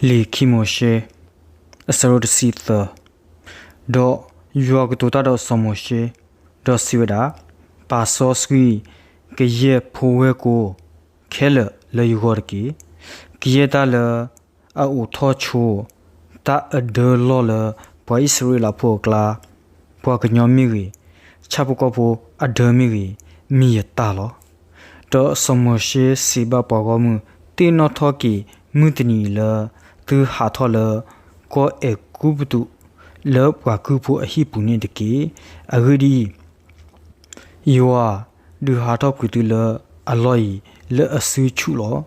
လံာ်ခံမိၤၡ့ အဆၢဒိၣ်တဆံသၢ. ဒီးယွၤကတိၤတၢ်ဒီးစီၤမိၤၡ့, ဒီးစံးဝဲဒၣ်, ပာ်စီဆှံ ကယဲၢ်ဖိဝဲၢ်ကိာ်ခဲလၢာ်လၢယဂီၢ်တက့ၢ်. ကယဲၢ်တၢ်လၢအအိးထီၣ်ဆိ တၢ်အဒၢလီၢ်လၢပှၤအံၣ်စရ့လးဖိအကျါ, ပှၤကညီမ့ၢ်ဂ့ၤ, ဆၣ်ဖိကီၢ်ဖိအဒၢမ့ၢ်ဂ့ၤ, မ့ၢ်ယတၢ်လီၤ. ဒီးစီၤမိၤၡ့စံးဘၣ်ပှၤဂီၢ်မုၢ်, သ့ၣ်နီၣ်ထီၣ်က့ၤမုၢ်တနံၤအံၤလၢ သုဟးထီၣ်လၢကီၢ်အဲၤကူပတူး လၢပှၤကုၢ်ဖိအဟံၣ်ပူၤန့ၣ်တက့ၢ်. အဂ့ၢ်ဒ်အံၤ, ယွၤဒုးဟးထီၣ်ကွံာ်သုလၢအလီၢ်အံၤလၢအစုဆူၣ်လီၤ.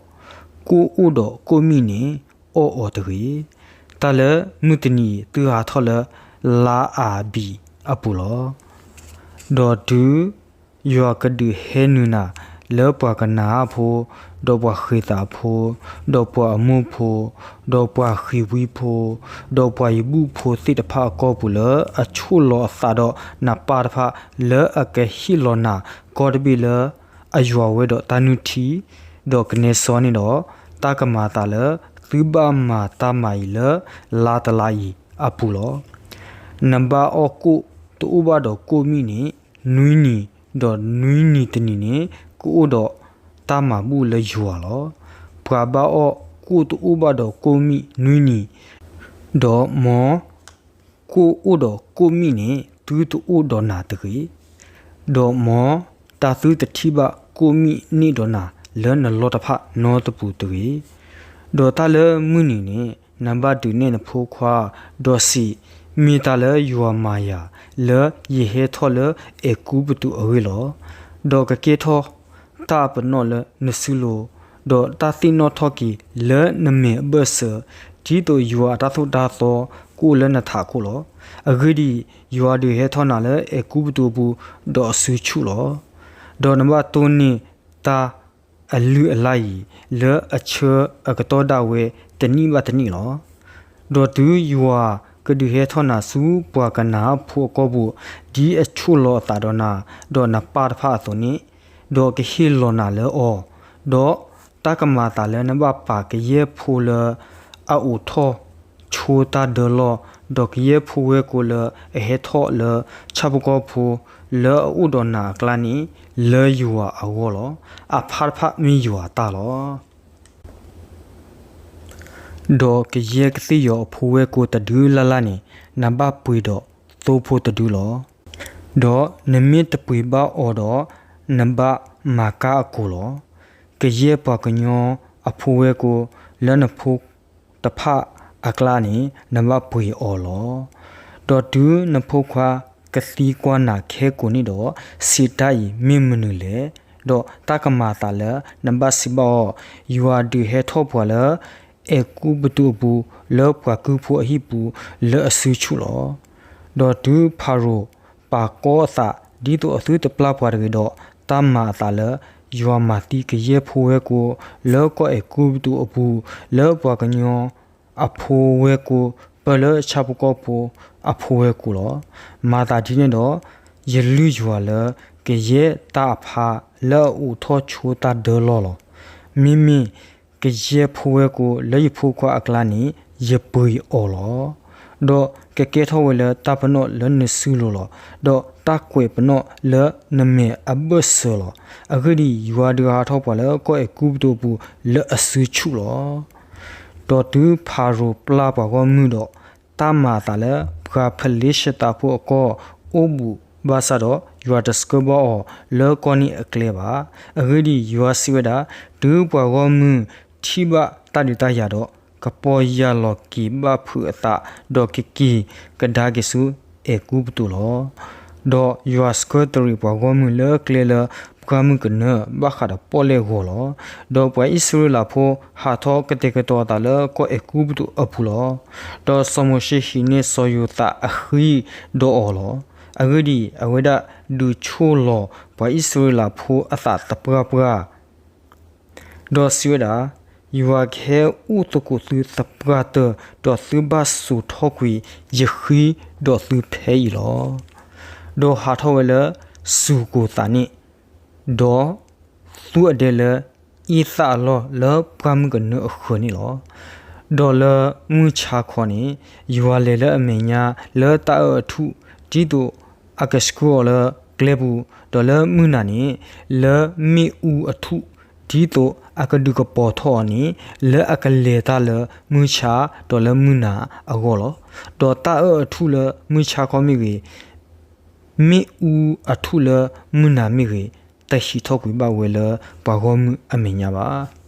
ကိၣ်အိၣ်ဒီးကိၣ်မံၣ်န့ၣ် အီၣ်အီၤတဂ့ၤ. တၢ်လၢမုၢ်တနံၤအံၤသုဟးထီၣ်လၢလါအၤဘံးအပူၤလီၤ. ဒီးတုၤယွၤကဒုးဟဲနုာ်နၤလၢပှၤကနၤအၣ်ဖိ, ဒီးပှၤဃ့ၤသးဖိ, ဒီးပှၤအမိၣ်ဖိ, ဒီးပှၤဃံၤဝံဖိ, ဒီးပှၤယဘူၣ်ဖိသ့ၣ်တဖၣ်အကီၢ်ပူၤလၢအဆိၣ်လီၤအသးဒီးနပၢ်တဖၣ် လၢအကဟ့ၣ်လီၤနၤကီၢ်တဘ့ၣ်လၢအယွၤဝဲဒီးတၢ်နုၢ်ထံ ဒီးကနဲစီန့ၣ်ဒီး, တၢ်ကမၤအသးလၢသုဘၣ်မၤတၢ်မၤအံၤလၢလါတလါအံၤအပူၤလီၤ. နဘၣ်အီၣ်ကိၣ်တအိၣ်ဘၣ်ဒီးကိၣ်မံၣ်န့ၣ် နွံနံၤ, ဒီးနွံနံၤတနံၤန့ၣ် ကအိၣ်ဒီးတၢ်မၤဘူၣ်လၢယွၤလီၤ. ပှၤဘၣ်အီၣ်ကိၣ်တအိၣ်ဘၣ်ဒီးကိၣ်မံၣ်နွံနံၤ, ဒီးမ်ကိၣ်အိၣ်ဒီးကိၣ်မံၣ်န့ၣ် သုတအိၣ်ဒီးနၤတဂ့ၤ. ဒီးမ်တၢ်သုတထံၣ်ဘၣ်ကိၣ်မံၣ်န့ၢ်ဒီးနၤလၢနလီၢ်တဖၣ်နီတပူၤတဂ့ၤ. ဒီးတၢ်လၢမုၢ်နံၤန့ၣ် နဘၣ်ဒုးနဲၣ်နဖိခွါ, ဒီးစံး, မ့ၢ်တၢ်လၢယွၤမၤယၤလၢယဟဲထီၣ်လၢအဲၤကူပတူးအဂ့ၢ်လီၤ. ဒီးကကဲထီၣ်တၢ်ပနီၣ်လၢနစုလိၤ, ဒီးတၢ်သ့ၣ်နီၣ်ထီၣ်က့ၤလၢနမဲာ်အဘၢၣ်စၢၤ, ဒ်သိးယွၤအတၢ်သိၣ်တၢ်သီကအိၣ်လၢနထးခိၣ်လီၤ. အဂ့ၢ်ဒ်အံၤ, ယွၤဒုးဟဲထီၣ်နၤလၢအဲၤကူပတူးအပူၤ, ဒီးအစုဆူၣ်လီၤ. ဒီးနဘၣ်တိၢ်န့ၢ်တၢ်အလုၢ်အလၢ်အံၤ လၢအဆၢအကတီၢ်ဒၣ်ဝဲတနံၣ်ဘၣ်တနံၣ်လီၤ. ဒီးတုၤယွၤကဒုးဟဲထီၣ်နၤဆူပှၤကနၤအၣ်ဖိအကီၢ်ပူၤ, ဒ်အဆိၣ်လီၤအသးဒီးနၤ, ဒီးနပၢ်တဖၣ်အသိးန့ၣ်, ဒီးကဟ့ၣ်လီၤနၤလၢအီၤ, ဒီးတၢ်ကမၤအသးလၢနဘၣ်ပာ်ကယဲၢ်ဖိလၢအအိးထီၣ်ဆိတၢ်ဒၢလီၢ်, ဒီးကယဲၢ်ဖိဝဲၢ်ကိာ်လၢအဟဲထီၣ်လၢဆၣ်ဖိကီၢ်ဖိလၢအအိၣ်ဒီးနၤအကျါန့ၣ်, လၢယွၤအဂီၢ်လီၤ. အဖါတဖၣ်မ့ၢ်ယွၤအတၢ်လီၤ. ဒီးကယဲၢ်ကသ့ၣ်ယီၤအဖိဝဲၢ်ကိာ်တဒုလၢ်လၢ်န့ၣ်, နဘၣ်ပှ့ၤဒီးသိဖိတဒုလီၤ. ဒီးနမ့ၢ်တပှ့ၤဘၣ်အီၤဒီး, နဘၣ်မၤကၢ်အကိာ်လီၤ. ကယဲၢ်ပှၤကညီအဖိဝဲၢ်ကိာ်လၢနဖိတဖၣ်အကျါန့ၣ်, နဘၣ်ပှ့ၤအီၤလီၤ. ဒီးတုၤနဖိခွါကသံကွၢ်နၤခဲကိာ်န့ၣ်ဒီး, စံးတၢ်အံၤမ့ၢ်မနုၤလဲၣ်. ဒီးတၢ်ကမၤအသးလၢနဘၣ်စံးဘၣ်အီၤ, ယွၤဒုးဟဲထီၣ်ပှၤလၢအဲၤကူပတူးအပူၤ, လၢပှၤကုၢ်ဖိအဟံၣ်ပူၤလၢအစုဆူၣ်လီၤ. ဒီးတုၤဖၤရိၤပာ်ကီအသးဒ်သိးအသုတပျၢ်ပှၤတဂ့ၤဒီး, တၢ်မၤအသးလၢယွၤမၤသံကယဲၢ်ဖိဝဲၢ်ကိာ်လၢကီၢ်အဲၤကူပတူးအပူၤ, လၢပှၤကညီအဖိဝဲၢ်ကိာ်ပၢလၢဆၣ်ဖိကီၢ်ဖိအဖိဝဲၢ်ကိာ်လီၤ. မၤသးဒ်န့ၣ်ဒီး, ယလုၢ်ယွၤလၢကယဲၢ်တၢ်အဖါလၢအအိးထီၣ်ဆိတၢ်ဒၢလီၢ်လီၤ. မ့မ့ၢ်ကယဲၢ်ဖိဝဲၢ်ကိာ်လၢယဖိခွါအကျါန့ၣ်, ယပှ့ၤအီၤလီၤ. ဒီးကကဲထီၣ်ဝဲလၢတၢ်ပနီၣ်လၢနစုလိၤလီၤ. ဒီးတၢ်ကွဲးပနီၣ်လၢနမဲာ်အဘၢၣ်စၢၤလီၤ. အဂ့ၢ်ဒ်အံၤ, ယွၤဒုးဟးထီၣ်ပှၤလၢကီၢ်အဲၤကူပတူးအပူၤလၢအစုဆူၣ်လီၤ. ဒီးတုၤဖၤရိၤပျၢ်ပှၤဂီၢ်မုၢ်ဒီး, တၢ်မၤအသးလၢပှၤဖလ့ၡသးဖိအကီၢ်အိၣ်ဘူးဘၣ်ဆၣ်ဒီး, ယွၤတဆှၢဘၣ်အီၤလၢကီၢ်န့ၣ်အကျဲဘၣ်. အဂ့ၢ်ဒ်အံၤ, ယွၤစံးဝဲဒၣ်, တုၤပှၤဂီၢ်မုၢ်ထံၣ်ဘၣ်တၢ်ဒုးတၢ်ယၤဒီး, ကပီၢ်ယၢ်လီၤက့ၤဘၣ်ဖုးအသး, ဒီးကက့ၤကဒါက့ၤဆူအဲၤကူပတူးလီၤ. ဒီးယွၤဆှၢတရံးပှၤဂီၢ်မုၢ်လၢကျဲလၢပှၢ်မုၢ်ကနၢဘၣ်ဃးဒီးပီၣ်လဲၣ်ဂီၤလီၤ. ဒီးပှၤအံၣ်စရ့လးဖိဟးထီၣ်ကတဲာ်ကတီၤအသးလၢကီၢ်အဲၤကူပတူးအပူၤလီၤ. ဒီးစီၤမိၤၡ့ဟံးန့ၢ်စီၤယိၤသးအဃံဒီးအီၤလီၤ. အဂ့ၢ်ဒ်အံၤ, အဝဲဒၣ်ဒုးဆိၣ်လီၤပှၤအံၣ်စရ့လးဖိအသးသပှၢ် ပှၢ် ဒီးစံးဝဲဒၣ်, ယွၤကဟဲအိၣ်သကိးသုသပှၢ်တၢၢ်, ဒီးသုဘၣ်စိာ်ထီၣ်ကွံာ်ယဃံဒီးသုဖဲအံၤလီၤ. ဒီးဟးထီၣ်ဝဲလၢစူၤကိၤသးန့ၣ်, ဒီးသူၣ်အဒဲလၢအ့သၣ်အလီၢ်လၢပှၢ်မုၢ်ကနၢအဃၢၤန့ၣ်လီၤ. ဒီးလၢမုၢ်ဆါခီန့ၣ် ယွၤလဲၤလၢအမဲာ်ညါ လၢတၢ်အၢၣ်အထူၣ် ဒ်သိးအကဆှၢအီၤလၢကျဲပူၤ, ဒီးလၢမုၢ်နၤန့ၣ် လၢမ့ၣ်အူအထူၣ်, ဒ်သိးအကဒုးကပီၤထီၣ်အီၤန့ၣ် လၢအကလဲၤတၢ်လၢမုၢ်ဆါ ဒီးလၢမုၢ်နၤအဂီၢ်လီၤ. ဒီးတၢ်အၢၣ်အထူၣ်လၢမုၢ်ဆါခီမ့ၢ်ဂ့ၤ, မ့ၣ်အူအထူၣ်လၢမုၢ်နၤမ့ၢ်ဂ့ၤ, တဟံးထီၣ်ကွံာ်ဘၣ်ဝဲလၢပှၤဂီၢ်မုၢ်အမဲာ်ညါဘၣ်.